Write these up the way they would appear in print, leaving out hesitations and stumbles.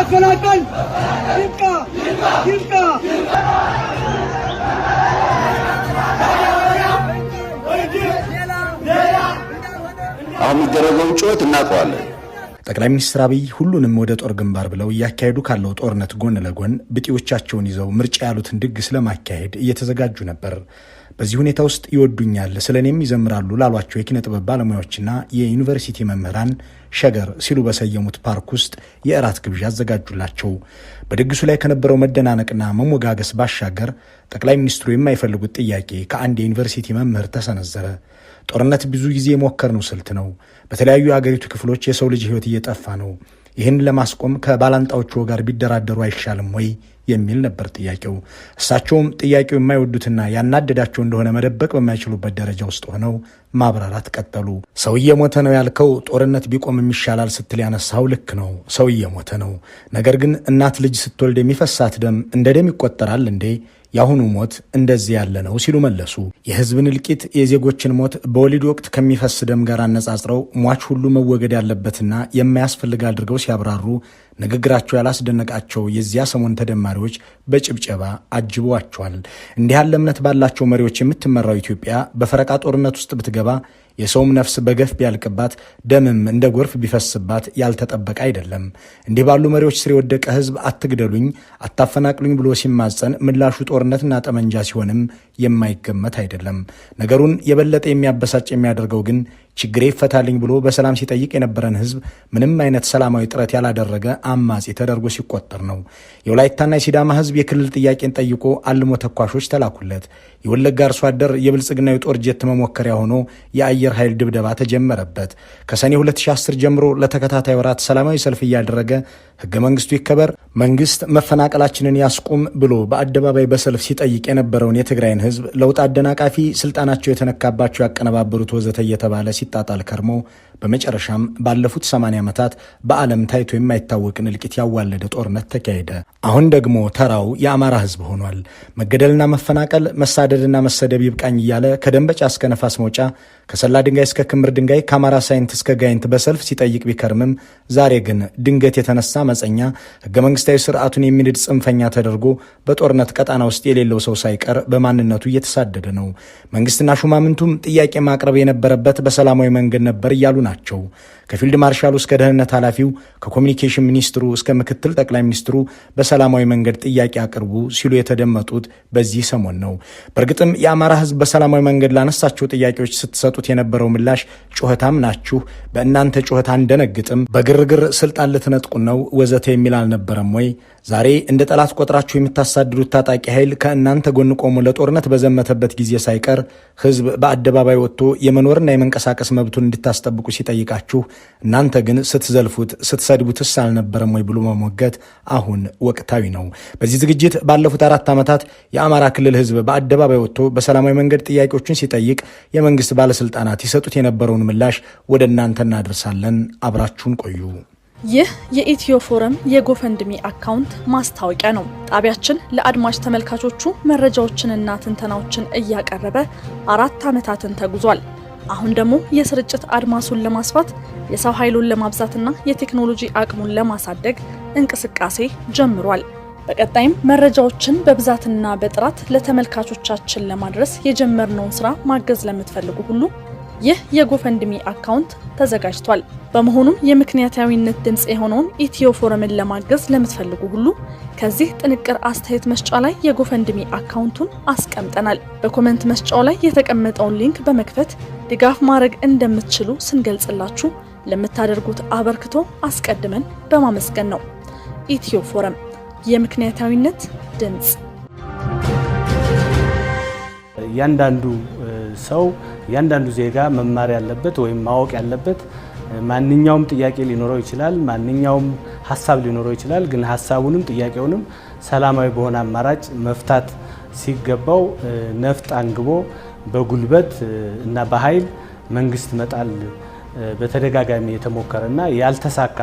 ማፈናቀል ይብቃ፣ ይብቃ። አሁን የሚደረገውን ጩኸት እናውቀዋለን። ጠቅላይ ሚኒስትር አብይ ሁሉንም ወደ ጦር ግንባር ብለው እያካሄዱ ካለው ጦርነት ጎን ለጎን ብጤዎቻቸውን ይዘው ምርጫ ያሉትን ድግስ ለማካሄድ እየተዘጋጁ ነበር። በዚህ ሁኔታ ውስጥ ይወዱኛል፣ ስለ እኔም ይዘምራሉ ላሏቸው የኪነ ጥበብ ባለሙያዎችና የዩኒቨርሲቲ መምህራን ሸገር ሲሉ በሰየሙት ፓርክ ውስጥ የእራት ግብዣ አዘጋጁላቸው። በድግሱ ላይ ከነበረው መደናነቅና መሞጋገስ ባሻገር ጠቅላይ ሚኒስትሩ የማይፈልጉት ጥያቄ ከአንድ የዩኒቨርሲቲ መምህር ተሰነዘረ። ጦርነት ብዙ ጊዜ የሞከርነው ስልት ነው። በተለያዩ የአገሪቱ ክፍሎች የሰው ልጅ ሕይወት እየጠፋ ነው። ይህን ለማስቆም ከባላንጣዎቹ ጋር ቢደራደሩ አይሻልም ወይ የሚል ነበር ጥያቄው። እሳቸውም ጥያቄው የማይወዱትና ያናደዳቸው እንደሆነ መደበቅ በማይችሉበት ደረጃ ውስጥ ሆነው ማብራራት ቀጠሉ። ሰው እየሞተ ነው ያልከው ጦርነት ቢቆም ይሻላል ስትል ያነሳው ልክ ነው። ሰው እየሞተ ነው። ነገር ግን እናት ልጅ ስትወልድ የሚፈሳት ደም እንደ ደም ይቆጠራል እንዴ? የአሁኑ ሞት እንደዚህ ያለ ነው ሲሉ መለሱ። የህዝብን እልቂት፣ የዜጎችን ሞት በወሊድ ወቅት ከሚፈስ ደም ጋር አነጻጽረው ሟች ሁሉ መወገድ ያለበትና የማያስፈልግ አድርገው ሲያብራሩ ንግግራቸው ያላስደነቃቸው የዚያ ሰሞን ተደማሪዎች በጭብጨባ አጅበዋቸዋል። እንዲህ ያለ እምነት ባላቸው መሪዎች የምትመራው ኢትዮጵያ በፈረቃ ጦርነት ውስጥ ብትገባ፣ የሰውም ነፍስ በገፍ ቢያልቅባት፣ ደምም እንደ ጎርፍ ቢፈስባት ያልተጠበቀ አይደለም። እንዲህ ባሉ መሪዎች ስር የወደቀ ህዝብ አትግደሉኝ፣ አታፈናቅሉኝ ብሎ ሲማጸን ምላሹ ጦርነትና ጠመንጃ ሲሆንም የማይገመት አይደለም። ነገሩን የበለጠ የሚያበሳጭ የሚያደርገው ግን ችግሬ ይፈታልኝ ብሎ በሰላም ሲጠይቅ የነበረን ህዝብ ምንም አይነት ሰላማዊ ጥረት ያላደረገ አማጺ ተደርጎ ሲቆጠር ነው። የወላይታና የሲዳማ ህዝብ የክልል ጥያቄን ጠይቆ አልሞ ተኳሾች ተላኩለት። የወለጋ አርሶ አደር የብልጽግና የጦር ጀት መሞከሪያ ሆኖ የአየር ኃይል ድብደባ ተጀመረበት። ከሰኔ 2010 ጀምሮ ለተከታታይ ወራት ሰላማዊ ሰልፍ እያደረገ ህገ መንግስቱ ይከበር፣ መንግስት መፈናቀላችንን ያስቁም ብሎ በአደባባይ በሰልፍ ሲጠይቅ የነበረውን የትግራይን ህዝብ ለውጥ አደናቃፊ፣ ስልጣናቸው የተነካባቸው ያቀነባበሩት ወዘተ እየተባለ ሲጣጣል ከርሞ በመጨረሻም ባለፉት 80 ዓመታት በዓለም ታይቶ የማይታወቅን እልቂት ያዋለደ ጦርነት ተካሄደ። አሁን ደግሞ ተራው የአማራ ህዝብ ሆኗል። መገደልና መፈናቀል፣ መሳደድና መሰደብ ይብቃኝ እያለ ከደንበጫ እስከ ነፋስ መውጫ፣ ከሰላ ድንጋይ እስከ ክምር ድንጋይ፣ ከአማራ ሳይንት እስከ ጋይንት በሰልፍ ሲጠይቅ ቢከርምም ዛሬ ግን ድንገት የተነሳ አመፀኛ፣ ህገ መንግስታዊ ስርዓቱን የሚንድ ጽንፈኛ ተደርጎ በጦርነት ቀጣና ውስጥ የሌለው ሰው ሳይቀር በማንነቱ እየተሳደደ ነው። መንግስትና ሹማምንቱም ጥያቄ ማቅረብ የነበረበት በሰላማዊ መንገድ ነበር እያሉ ናቸው። ከፊልድ ማርሻሉ እስከ ደህንነት ኃላፊው፣ ከኮሚኒኬሽን ሚኒስትሩ እስከ ምክትል ጠቅላይ ሚኒስትሩ በሰላማዊ መንገድ ጥያቄ አቅርቡ ሲሉ የተደመጡት በዚህ ሰሞን ነው። በእርግጥም የአማራ ህዝብ በሰላማዊ መንገድ ላነሳቸው ጥያቄዎች ስትሰጡት የነበረው ምላሽ ጩኸታም ናችሁ፣ በእናንተ ጩኸት አንደነግጥም፣ በግርግር ስልጣን ልትነጥቁን ነው ወዘተ የሚል አልነበረም ወይ? ዛሬ እንደ ጠላት ቆጥራችሁ የምታሳድዱት ታጣቂ ኃይል ከእናንተ ጎን ቆሞ ለጦርነት በዘመተበት ጊዜ ሳይቀር ህዝብ በአደባባይ ወጥቶ የመኖርና የመንቀሳቀስ መብቱን እንድታስጠብቁ ሲጠይቃችሁ እናንተ ግን ስትዘልፉት ስትሰድቡትስ አልነበረም ወይ ብሎ መሞገት አሁን ወቅታዊ ነው። በዚህ ዝግጅት ባለፉት 4 ዓመታት የአማራ ክልል ህዝብ በአደባባይ ወጥቶ በሰላማዊ መንገድ ጥያቄዎችን ሲጠይቅ የመንግስት ባለስልጣናት ይሰጡት የነበረውን ምላሽ ወደ እናንተ እናደርሳለን። አብራችሁን ቆዩ። ይህ የኢትዮ ፎረም የ GoFundMe account ማስታወቂያ ነው። ጣቢያችን ለአድማጭ ተመልካቾቹ መረጃዎችንና ትንተናዎችን እያቀረበ 4 ዓመታትን ተጉዟል። አሁን ደግሞ የስርጭት አድማሱን ለማስፋት፣ የሰው ኃይሉን ለማብዛትና የቴክኖሎጂ አቅሙን ለማሳደግ እንቅስቃሴ ጀምሯል። በቀጣይም መረጃዎችን በብዛትና በጥራት ለተመልካቾቻችን ለማድረስ የጀመርነውን ስራ ማገዝ ለምትፈልጉ ሁሉ ይህ የ GoFundMe account ተዘጋጅቷል። በመሆኑም የምክንያታዊነት ድምፅ የሆነውን ኢትዮ ፎረምን ለማገዝ ለምትፈልጉ ሁሉ ከዚህ ጥንቅር አስተያየት መስጫ ላይ የ GoFundMe account ኡን አስቀምጠናል። በ comment መስጫው ላይ የተቀመጠውን link በመክፈት ድጋፍ ማድረግ እንደምትችሉ ስንገልጽላችሁ ለምታደርጉት አበርክቶ አስቀድመን በማመስገን ነው። ኢትዮ ፎረም፣ የምክንያታዊነት ድምፅ። እያንዳንዱ ሰው፣ እያንዳንዱ ዜጋ መማር ያለበት ወይም ማወቅ ያለበት ማንኛውም ጥያቄ ሊኖረው ይችላል። ማንኛውም ሀሳብ ሊኖረው ይችላል። ግን ሀሳቡንም ጥያቄውንም ሰላማዊ በሆነ አማራጭ መፍታት ሲገባው ነፍጥ አንግቦ በጉልበት እና በኃይል መንግስት መጣል በተደጋጋሚ የተሞከረና ያልተሳካ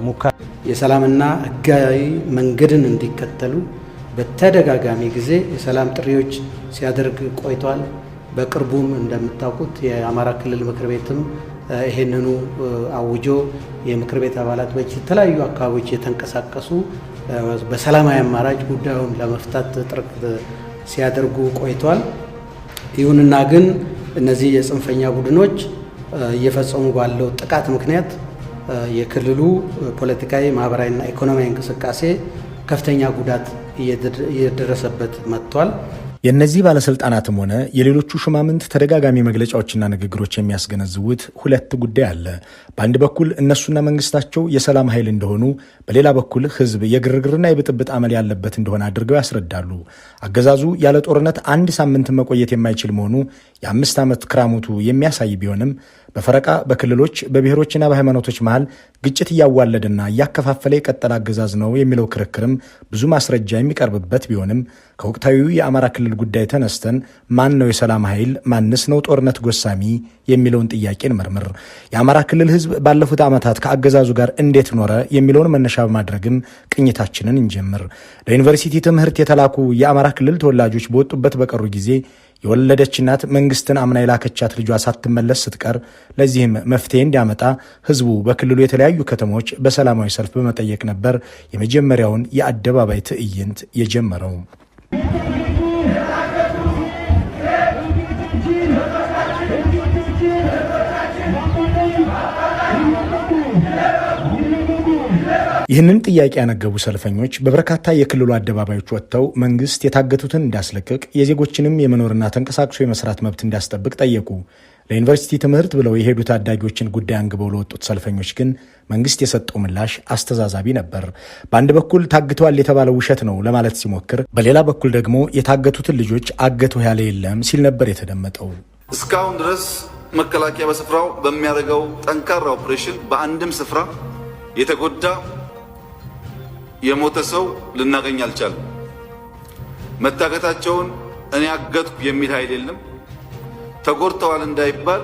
ሙከራ። የሰላምና ሕጋዊ መንገድን እንዲከተሉ በተደጋጋሚ ጊዜ የሰላም ጥሪዎች ሲያደርግ ቆይቷል። በቅርቡም እንደምታውቁት የአማራ ክልል ምክር ቤትም ይሄንኑ አውጆ የምክር ቤት አባላት በተለያዩ አካባቢዎች የተንቀሳቀሱ በሰላማዊ አማራጭ ጉዳዩን ለመፍታት ጥረት ሲያደርጉ ቆይቷል። ይሁንና ግን እነዚህ የጽንፈኛ ቡድኖች እየፈጸሙ ባለው ጥቃት ምክንያት የክልሉ ፖለቲካዊ፣ ማህበራዊና ኢኮኖሚያዊ እንቅስቃሴ ከፍተኛ ጉዳት እየደረሰበት መጥቷል። የእነዚህ ባለስልጣናትም ሆነ የሌሎቹ ሹማምንት ተደጋጋሚ መግለጫዎችና ንግግሮች የሚያስገነዝቡት ሁለት ጉዳይ አለ። በአንድ በኩል እነሱና መንግስታቸው የሰላም ኃይል እንደሆኑ፣ በሌላ በኩል ህዝብ የግርግርና የብጥብጥ አመል ያለበት እንደሆነ አድርገው ያስረዳሉ። አገዛዙ ያለ ጦርነት አንድ ሳምንት መቆየት የማይችል መሆኑ የ5 ዓመት ክራሞቱ የሚያሳይ ቢሆንም በፈረቃ በክልሎች በብሔሮችና በሃይማኖቶች መሃል ግጭት እያዋለደና እያከፋፈለ የቀጠለ አገዛዝ ነው የሚለው ክርክርም ብዙ ማስረጃ የሚቀርብበት ቢሆንም ከወቅታዊው የአማራ ክልል ጉዳይ ተነስተን ማን ነው የሰላም ኃይል፣ ማንስ ነው ጦርነት ጎሳሚ የሚለውን ጥያቄን መርምር። የአማራ ክልል ህዝብ ባለፉት ዓመታት ከአገዛዙ ጋር እንዴት ኖረ የሚለውን መነሻ በማድረግም ቅኝታችንን እንጀምር። ለዩኒቨርሲቲ ትምህርት የተላኩ የአማራ ክልል ተወላጆች በወጡበት በቀሩ ጊዜ የወለደች እናት መንግስትን አምና የላከቻት ልጇ ሳትመለስ ስትቀር ለዚህም መፍትሄ እንዲያመጣ ህዝቡ በክልሉ የተለያዩ ከተሞች በሰላማዊ ሰልፍ በመጠየቅ ነበር የመጀመሪያውን የአደባባይ ትዕይንት የጀመረው። ይህንን ጥያቄ ያነገቡ ሰልፈኞች በበርካታ የክልሉ አደባባዮች ወጥተው መንግስት የታገቱትን እንዲያስለቅቅ የዜጎችንም የመኖርና ተንቀሳቅሶ የመስራት መብት እንዲያስጠብቅ ጠየቁ። ለዩኒቨርሲቲ ትምህርት ብለው የሄዱ ታዳጊዎችን ጉዳይ አንግበው ለወጡት ሰልፈኞች ግን መንግስት የሰጠው ምላሽ አስተዛዛቢ ነበር። በአንድ በኩል ታግተዋል የተባለው ውሸት ነው ለማለት ሲሞክር፣ በሌላ በኩል ደግሞ የታገቱትን ልጆች አገቱ ያለ የለም ሲል ነበር የተደመጠው። እስካሁን ድረስ መከላከያ በስፍራው በሚያደርገው ጠንካራ ኦፕሬሽን በአንድም ስፍራ የተጎዳ የሞተ ሰው ልናገኝ አልቻልም። መታገታቸውን እኔ አገትኩ የሚል ኃይል የለም። ተጎድተዋል እንዳይባል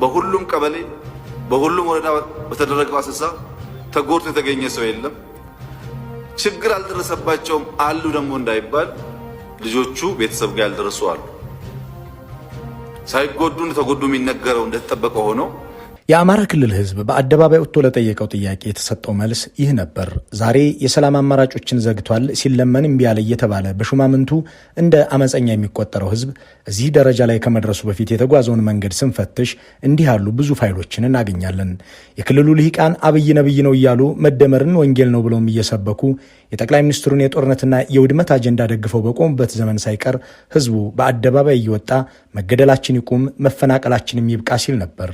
በሁሉም ቀበሌ በሁሉም ወረዳ በተደረገው አሰሳ ተጎድቶ የተገኘ ሰው የለም። ችግር አልደረሰባቸውም አሉ ደግሞ እንዳይባል ልጆቹ ቤተሰብ ጋር ያልደረሱ አሉ። ሳይጎዱ እንደተጎዱ የሚነገረው እንደተጠበቀ ሆኖ የአማራ ክልል ህዝብ በአደባባይ ወጥቶ ለጠየቀው ጥያቄ የተሰጠው መልስ ይህ ነበር። ዛሬ የሰላም አማራጮችን ዘግቷል፣ ሲለመን እምቢ አለ እየተባለ በሹማምንቱ እንደ አመፀኛ የሚቆጠረው ህዝብ እዚህ ደረጃ ላይ ከመድረሱ በፊት የተጓዘውን መንገድ ስንፈትሽ እንዲህ ያሉ ብዙ ፋይሎችን እናገኛለን። የክልሉ ልሂቃን አብይ ነብይ ነው እያሉ መደመርን ወንጌል ነው ብለውም እየሰበኩ የጠቅላይ ሚኒስትሩን የጦርነትና የውድመት አጀንዳ ደግፈው በቆሙበት ዘመን ሳይቀር ህዝቡ በአደባባይ እየወጣ መገደላችን ይቁም፣ መፈናቀላችንም ይብቃ ሲል ነበር።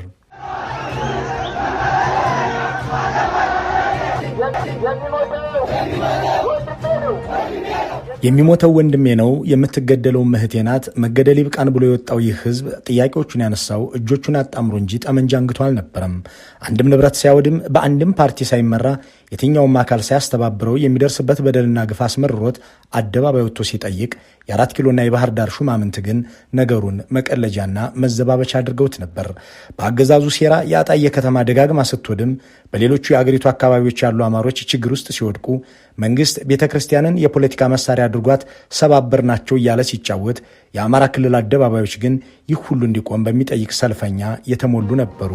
የሚሞተው ወንድሜ ነው፣ የምትገደለው እህቴ ናት፣ መገደል ይብቃን ብሎ የወጣው ይህ ህዝብ ጥያቄዎቹን ያነሳው እጆቹን አጣምሮ እንጂ ጠመንጃ አንግቶ አልነበረም። አንድም ንብረት ሳያወድም፣ በአንድም ፓርቲ ሳይመራ፣ የትኛውም አካል ሳያስተባብረው የሚደርስበት በደልና ግፍ አስመርሮት አደባባይ ወጥቶ ሲጠይቅ የአራት ኪሎና የባህር ዳር ሹማምንት ግን ነገሩን መቀለጃና መዘባበቻ አድርገውት ነበር። በአገዛዙ ሴራ የአጣዬ ከተማ ደጋግማ ስትወድም፣ በሌሎቹ የአገሪቱ አካባቢዎች ያሉ አማሮች ችግር ውስጥ ሲወድቁ፣ መንግስት ቤተ ክርስቲያንን የፖለቲካ መሳሪያ አድርጓት ሰባበር ናቸው እያለ ሲጫወት፣ የአማራ ክልል አደባባዮች ግን ይህ ሁሉ እንዲቆም በሚጠይቅ ሰልፈኛ የተሞሉ ነበሩ።